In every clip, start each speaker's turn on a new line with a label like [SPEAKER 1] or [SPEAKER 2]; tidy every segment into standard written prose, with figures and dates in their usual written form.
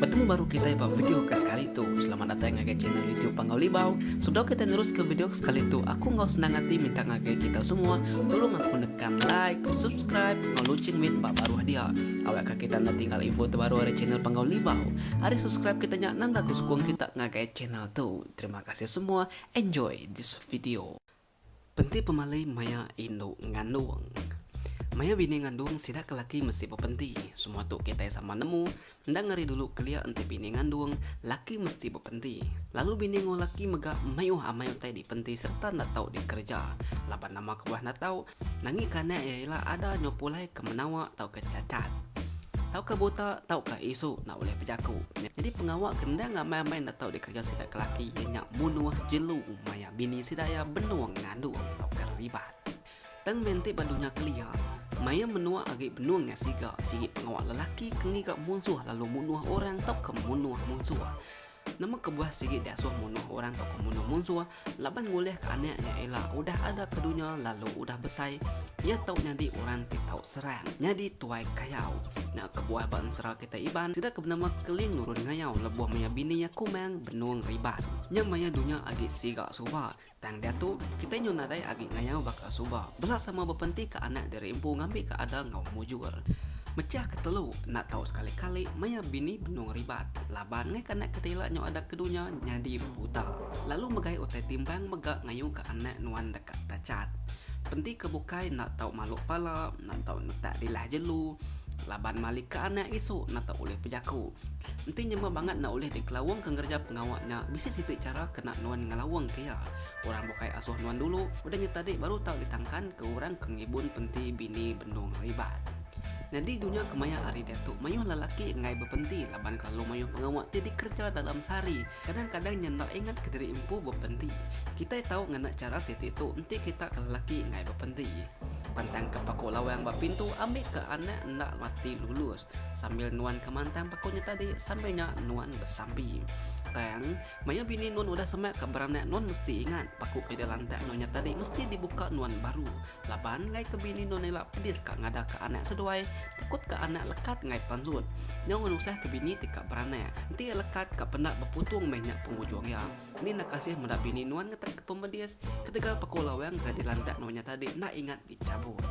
[SPEAKER 1] Betemu baru kitai ba video ke sekali tu. Selamat datai ngagai channel YouTube Panggau Libau. Sebedau kitai neruska video ke sekali tu, aku enggau senang ati minta ngagai kita semua tulung aku nekan like, subscribe enggau lucing mit ba baruh dia. Awakka kita enda tinggal info terbaru ari channel Panggau Libau. Ari subscribe kita nya nanda ke sukung kita ngagai channel tu. Terima kasih semua. Enjoy this video. Penti pemali maya indu ngandung. Maya bini ngandung sida ke laki mesti bepenti. Semua tu kitai sama nemu, endang ari dulu kelia enti bini ngandung, laki mesti bepenti. Lalu bini enggau laki mega mayuh amai utai dipenti sereta enda tau dikereja. Laban nama kebuah enda tau, nangika anak iya ila ada nyau pulai ke menawa tauka chachat. Tauka buta tauka isu enda ulih bejaku. Nyadi pengawa ke endang amai-amai enda tau dikereja sida ke laki iya nya munuh jelu maya Bini sida iya benung ngandung tauka ribat. Tang meh enti ba dunya kelia, maya menua agi benung nya siga sigi pengawa lelaki ke ngiga munsuh lalu munuh orang tauka munuh munsuh. Nama kebuah sigi diasuh munuh orang tauka munuh munsuh laban ngulihka anak iya ila udah ada ke dunya lalu udah besai iya tau nyadi orang ti tau serang nyadi tuai kayau. Nya kebuah ba ensera kitai Iban sida ke benama Keling nurun ngayau lebuh maya bini iya Kumang benung ribat. Nya maya dunya agi siga suba. Tang diatu, kitai nyu nadai agi ngayau baka suba. Bela sama bepentika anak diri empu ngambika ada enggau mujur. Mechah ke telu, enda tau sekali-kali maya bini benung ribat. Laban ngaika anak kitai ila nyu ada ke dunya nyadi buta. Lalu megai utai timbang mega ngayuka anak nuan deka tachat. Penti ke bukai enda tau maluk pala, enda tau netak dilah jelu. Laban mali ke anak isu enda tau ulih pejaku. Enti nyema bangat enda ulih dikelaungka ngereja pengawa nya, bisi siti chara kena nuan ngelaungka iya. Orang bukai asuh nuan dulu, udah nya tadi baru tau ditangkanka orang ke ngibun penti bini benung ribat. Nyadi dunya kemaya hari diatu mayuh lelaki enggai bepenti laban kelalu mayuh pengawa ti dikereja dalam sehari. Kadang-kadang nya enda ingat kediri empu bepenti. Kitai tau ngena chara siti tu enti kita ke lelaki enggai bepenti. Pantangka paku lawang ba pintu ambika anak enda mati lulus. Sambil nuan ke mantang paku nya tadi, sambil nya nuan besampi. Tang, maya bini nuan udah semak ka beranak nuan mesti ingat, paku ke dilantak nuan nya tadi mesti dibuka nuan baru. Laban enggai ke bini nuan ila pedis ka ngada ka anak seduai, takut ka anak lekat enggai pansut. Nyau ngenusah ke bini ti ka beranak. Enti iya lekat ka penda beputung meh nya pengujung iya. Ni enda kasih meda bini nuan ngetan ke pemedis ketegal paku lawang ke dilantak nuan nya tadi enda ingat dichabut.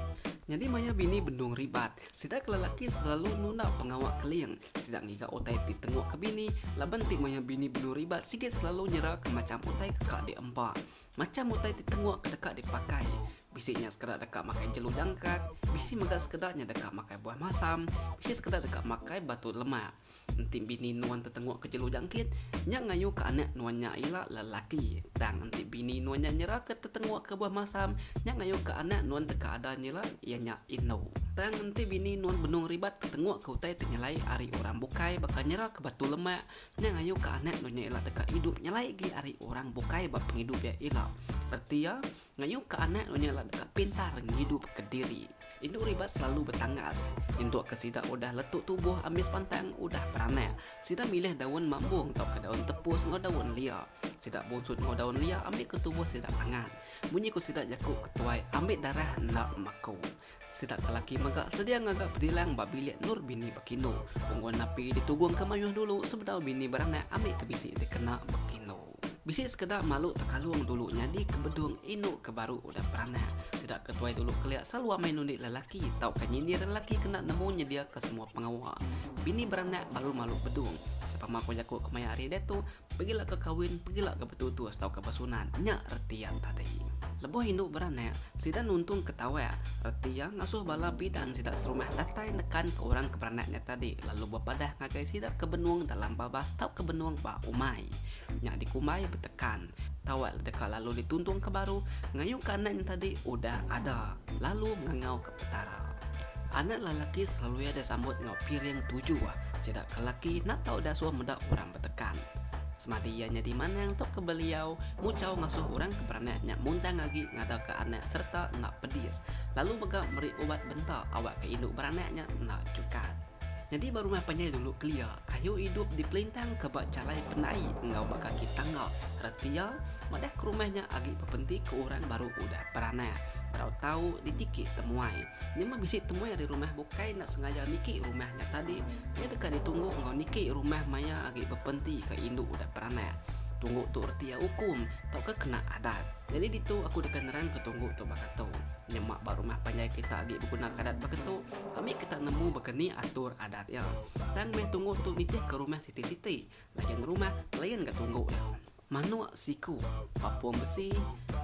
[SPEAKER 1] Nyadi maya bini benung ribat, Sida ke lelaki selalu nunda pengawa keling. Sida ngiga utai ti tenguk ke bini laban ti maya bini benung ribat sigi selalu nyera ke macham utai ke ka diempa. Macham utai ti tenguk ke deka dipakai. Bisi nya sekeda deka makai jelu jangkat, bisi mega sekeda nya deka makai buah masam, bisi sekeda deka makai batu lemak. Enti bini nuan tetenguk ke jelu jangkit, nya ngayu ke anak nuan nya ila lelaki. Tang enti bini nuan nya nyera ke tetenguk ke buah masam, nya ngayu ke anak nuan deka ada nyila iya nya indu. Tang enti bini nuan benung ribat tetenguk ke utai ti nyelai ari orang bukai baka nyera ke batu lemak, nya ngayu ke anak nuan nya ila deka idup nyelai agi ari orang bukai ba pengidup iya ila. Reti iya, Ngayu ke anak nuan nya ila deka pintar ngidup kediri. Indu ribat selalu betanggas. Nyentuk ke sida udah letuk tubuh ambis pantang udah beranak. Sida milih daun mambung tauka daun tepus enggau daun lia. Sida bunsut enggau daun lia ambi ke tubuh sida angat. Munyi ku sida jaku ke tuai ambi darah enda meku. Sida ke laki mega sedia ngaga pedilang ba bilik endur bini bekindu. Unggun api ditugung ke mayuh dulu sebedau bini beranak ambi ke bisi dikena bekindu. Bisi sekeda malu tekalung dulu nyadi ke bedung indu ke baru udah beranak. Sida ke tuai dulu kelia selalu amai nundi lelaki tauka nyindir lelaki kena nemu nyediaka semua pengawa. Bini beranak baru malu bedung. Sepama ku jaku kemaya hari diatu, pegila ke kawin, pegila ke betutus tauka besunat, nya reti iya tadi. Lebuh indu beranak, sida nuntung ke tawak. Reti iya ngasuh bala bidan sida serumah datai nekan ke orang ke beranak nya tadi lalu bepadah ngagai sida ke benung dalam babas tauka benung ba umai. Nya dikumbai betekan. Tawak deka lalu dituntungka baru ngayuka anak nya tadi udah ada lalu ngangauka Petara. Anak lelaki selalu iya disambut enggau piring tujuh. Sida ke laki enda tau dasuh meda orang betekan. Semadi iya nyadi manang tauka beliau, muchau ngasuh orang ke beranak nya muntang agi ngadaka anak sereta enda pedis. Lalu mega meri ubat benta awakka indu beranak nya enda chukat. Nyadi ba rumah panjai dulu kelia, kayu idup dipelintang ke ba jalai pendai enggau ba kaki tangga. Reti iya, madah ke rumah nya agi bepenti ke orang baru udah beranak. Berau tau ditiki temuai. Nyema bisi temuai ari rumah bukai enda sengaja niki rumah nya tadi, iya deka ditunggu enggau niki rumah maya agi bepenti ke indu udah beranak. Tunggu tu reti iya ukum tauka kena adat. Nyadi ditu aku deka nerang ke tunggu tu baka tu. Nyema ba rumah panjai kita agi begunaka adat baka tu, Ami kita nemu baka ni atur adat iya. Tang meh tunggu tu nitihka rumah siti-siti. Layan rumah, layan ga tunggu iya. Manuk siku, papung besi,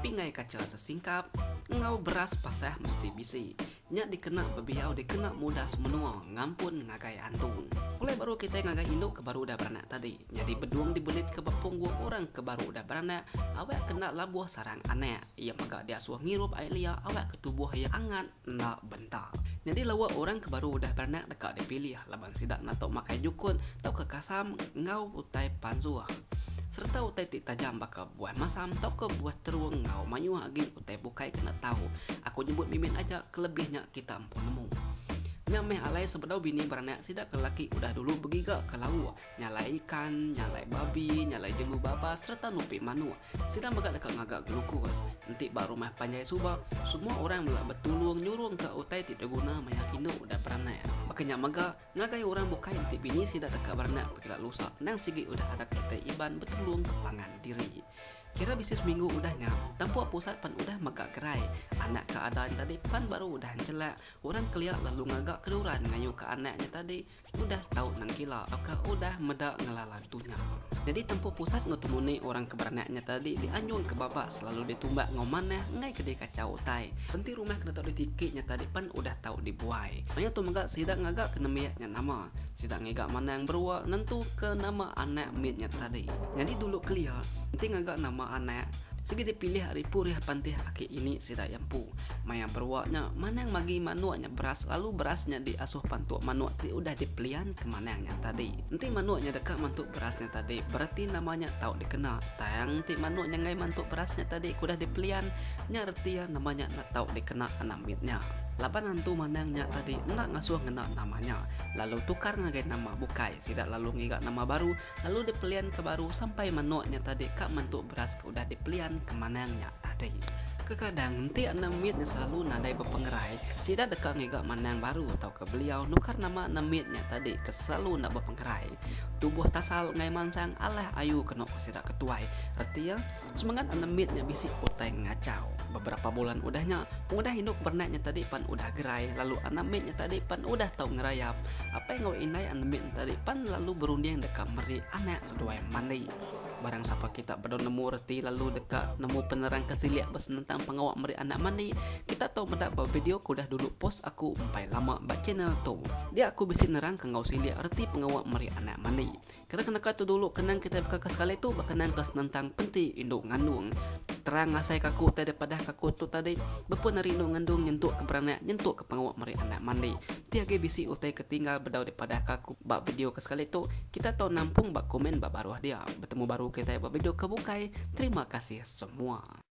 [SPEAKER 1] pinggai kacha sesingkap, enggau beras pasah mesti bisi. Nya dikena bebiau dikena mudas menua ngampun ngagai antu. Pulai baru kitai ngagai indu ke baru udah beranak tadi. Nyadi bedung dibelitka ba punggung orang ke baru udah beranak awak ke enda labuh sarang anak. Iya mega diasuh ngirup ai lia awak ke tubuh iya angat. Enda benta. Nyadi lawa orang ke baru udah beranak deka dipilih laban sida enda tau makai jukut tauka kasam enggau utai pansuh sereta utai ti tajam baka buah masam tauka buah terung enggau mayuh agi utai bukai ke enda tau. Aku nyebut mimit aja kelebih nya kita empu nemu. Nya meh alai sebedau bini beranak sida ke lelaki udah dulu begiga ke lauk, nyalai ikan, nyalai babi, nyalai jelu babas sereta nupi manuk. Sida mega deka ngaga glukos. Enti ba rumah panjai suba, semua orang bela betulung nyurungka utai ti diguna maya indu udah beranak. Baka nya mega, ngagai orang bukai enti bini sida deka beranak pekila lusa endang sigi udah adat kitai Iban betulung ke pangan diri. Kira bisi seminggu udah nya, tampuk pusat pan udah mega gerai. Anak ke ada nya tadi pan baru udah enchelak. Orang kelia lalu ngaga keduran ngayuka anak nya tadi. Udah tau nengkila tauka udah meda ngelala dunya. Nyadi tempuh pusat enggau temuni orang ke beranak nya tadi dianjung ke babas lalu ditumbak enggau manah enggai ke dikachau utai. Enti rumah ke tau ditiki nya tadi pan udah tau dibuai. Maya tu mega sida ngaga ke nembiak nya nama. Sida ngiga manang berua nentu ke nama anak mit nya tadi. Nyadi dulu kelia enti ngaga nama anak sigi dipilih ari purih pantih aki ini sida iya empu. Maya berua nya, manang magi manuk nya beras lalu beras nya diasuh pantuk manuk ti udah dipelian ke manang nya tadi. Enti manuk nya deka mantuk beras nya tadi, bereti nama nya tau dikena. Tang enti manuk nya enggai mantuk beras nya tadi ke udah dipelian, nya reti iya nama nya enda tau dikena anak mit nya. Laban antu manang nya tadi enda ngasuh ngena nama nya, lalu tukar ngagai nama bukai. Sida lalu ngiga nama baru lalu dipelian ke baru sampai manuk nya tadi ka mantuk beras ke udah dipelian ke manang nya tadi. Kekadang enti anak mit nya selalu nadai bepengerai, sida deka ngiga manang baru tauka beliau nukar nama anak mit nya tadi ke selalu enda bepengerai. Tubuh tasal enggai mansang alah ayu kenu ko sida ke tuai. Reti iya, semengat anak mit nya bisi utai ngachau. Beberapa bulan udah nya, pengudah indu ke beranak nya tadi pan udah gerai lalu anak mit nya tadi pan udah tau ngerayap. Apai enggau indai anak mit nya tadi pan lalu berunding deka meri anak seduai mandi. Barang sapa kita bedau nemu reti lalu deka nemu penerang ke silik ba senentang pengawa meri anak mandi, kita tau meda ba video ke udah dulu post aku empai lama ba channel tu. Dia aku bisi nerang ke enggau silik reti pengawa meri anak mandi. Kena ke neka tu dulu kenang kitai baka ke sekali tu ba kenang ke senentang penti indu ngandung. Terang asai ke aku utai dipadah ke aku tu tadi bepun ari indu ngandung nyentuk ke beranak nyentuk ke pengawa meri anak mandi. Ti agi bisi utai ke tinggal bedau dipadah ke aku ba video ke sekali tu, kita tau nampung ba komen ba baruh dia. Betemu baru kitai ba video ke bukai. Terima kasih semua.